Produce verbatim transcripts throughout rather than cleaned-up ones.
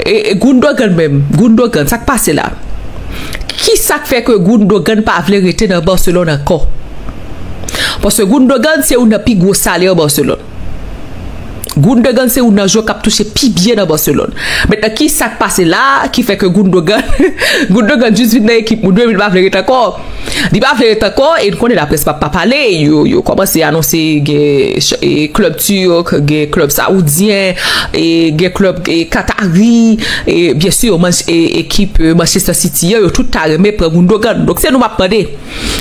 E, e Gundogan menm, Gundogan, sa k pase la? Ki sa k fè ke Gundogan pa vle rete nan Barcelone ankò? Paske Gundogan se youn nan pi gwo salè Barcelone. Gundogan se youn nan jwè k ap touche pi byen nan Barcelone. Mentnan, ki sa k pase la ki fè ke Gundogan, Gundogan jis vin nan ekip moun yo epi l pa vle rete ankò? Li pa vle rete ankò, e n konnen laprès p ap pa pale. Yo, yo kòmanse anonse gen ch- e klèb tirk, gen klèb saoudyen, e gen klèb e katari, e byen si Man- e, ekip e, Manchester City an, yo tout ta renmen pran Gundogan. Donk se nou m ap mande.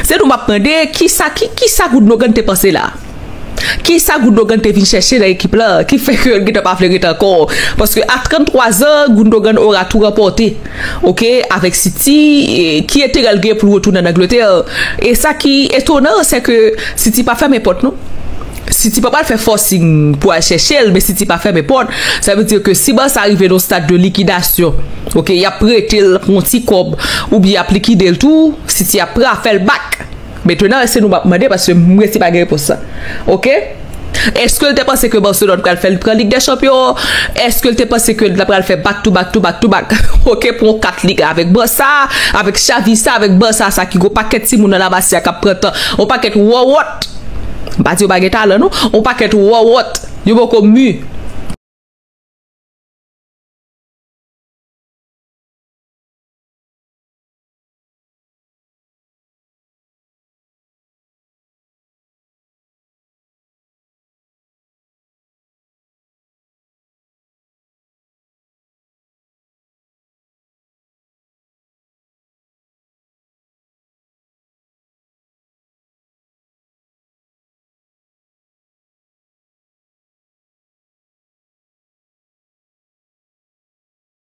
Se nou m ap mande, kisa, ki, kisa Gundogan te panse la? Kisa Gundogan te vin chèche nan ekip la ki fè ke l gentan pa vle rete ankò? Paske a trannntwa zan, Gundogan ora tou ranpòte, oke, avèk City. E ki enterè l gen pou l retounen an Angletè? E sa ki etonan, se ke City pa fèmen pòt non. City pa pral fè forcing pou al chèche l, men City pa fèmen pòt. Sa vle di ke si Barça rive nan stad de likidasyon, oke, y ap prete l pou yon ti kòb, oubyen y ap likide l tou, City ap prè a fè l back. Mentnan, se nou m ap mande, paske m resi pa gen repons sa. Oke? Èske l te panse ke Barcelone pral fè l pran Lig dè Chanpyon? Èske l te panse ke l ta pral fè back to back to back to back? Oke, pou yon kat lig avèk Barça, avèk Xavi sa, avèk Barça sa ki gon pakèt timoun nan La Masia k ap pran tan, yon pakèt wòwòt. M pa di yo pa gen talan non, yon pakèt wòwòt. Yo poko mi.